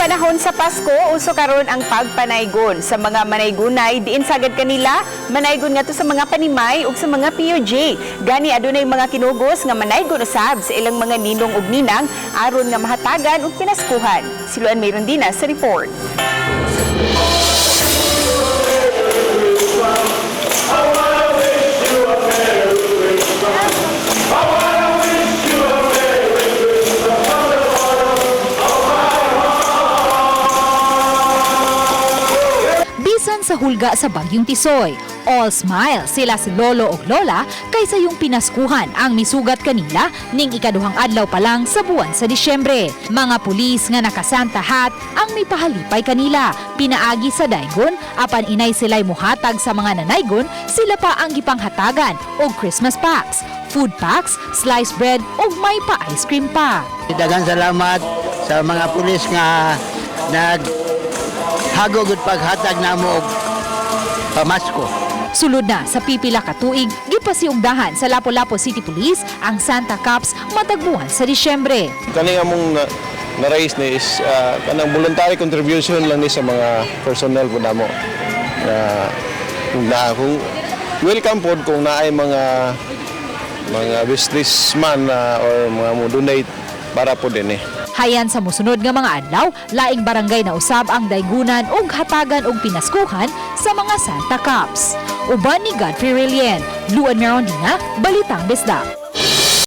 Panahon sa Pasko, uso karon ang pagpanaygon sa mga manaygunay diin sagad kanila, manaygon ngadto sa mga panimay ug sa mga PUJ. Gani adunay mga kinugos nga manaygon usab sa ilang mga ninong ug ninang aron nga mahatagan og pinaskuhan. Si Luan Merondina sa report. Bisan sa hulga sa Bagyong Tisoy, all smile sila si Lolo og Lola kaysa yung pinaskuhan ang misugat kanila ning ikaduhang adlaw pa lang sa buwan sa Disyembre. Mga pulis nga naka-Santa hat ang mipahalipay kanila. Pinaagi sa daygon, apan inay sila'y muhatag sa mga nanaygon, sila pa ang gipanghatagan og Christmas packs, food packs, sliced bread ug may pa-ice cream pa. Daghang salamat sa mga pulis nga nag hagog ug paghatag namo og pamasko. Sulod na sa pipila ka tuig, gipasiugdahan sa Lapu-Lapu City Police ang Santa Cups matag buwan sa Disyembre. Kani among na-raise ni is kanang voluntary contribution lang ni sa mga personnel po namo. Na kung welcome pod kung naay mga businessman na or mga mo donate para po din eh. Hayan sa musunod nga mga adlaw, laing barangay na usab ang daygunan ug hatagan og pinaskuhan sa mga Santa Cups. Uban ni Godfrey Relien, Luan Merondina, Balitang Bisdak.